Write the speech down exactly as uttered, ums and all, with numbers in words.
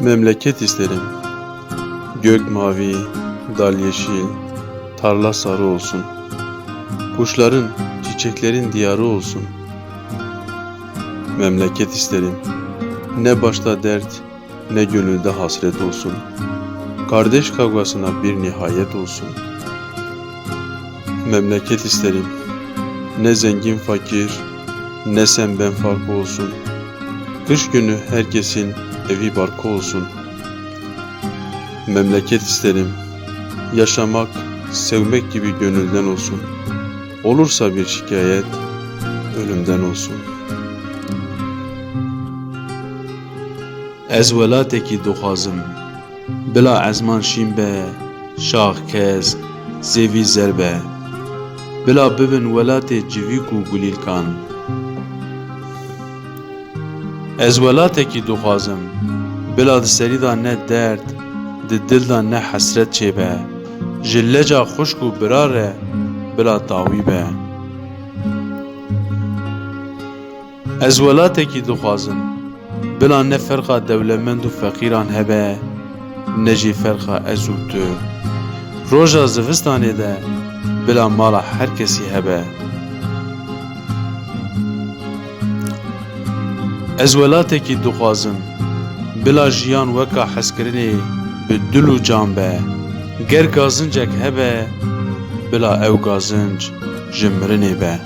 Memleket isterim. Gök mavi, dal yeşil, tarla sarı olsun. Kuşların, çiçeklerin diyarı olsun. Memleket isterim. Ne başta dert, ne gönülde hasret olsun. Kardeş kavgasına bir nihayet olsun. Memleket isterim. Ne zengin fakir, ne sen ben farkı olsun. Kış günü herkesin evi barkı olsun. Memleket isterim. Yaşamak, sevmek gibi gönülden olsun. Olursa bir şikayet, ölümden olsun. Ez welatekî dixwazim. Bila ezman şîn be, şax kez, zêvî zer be. Bila bibin welatê civîk û gulîlkan. Ez welatekî dixwazim. Bila di serî de ne derd, di dil de ne hesret çêbe. Ji leca xwişk û bira re bila dawî be. Ez welatekî dixwazim. Bila ne ferqa dewlemend û feqîran hebe, ne jî ferqa ez û tu. Roja zivistanê de bila mala her kesî hebe. Ez welatekî dixwazim. Bila jiyan weka hezkirinê bi dil û can be. Ger gazincek hebe, bila ew gazinc ji mirinê be.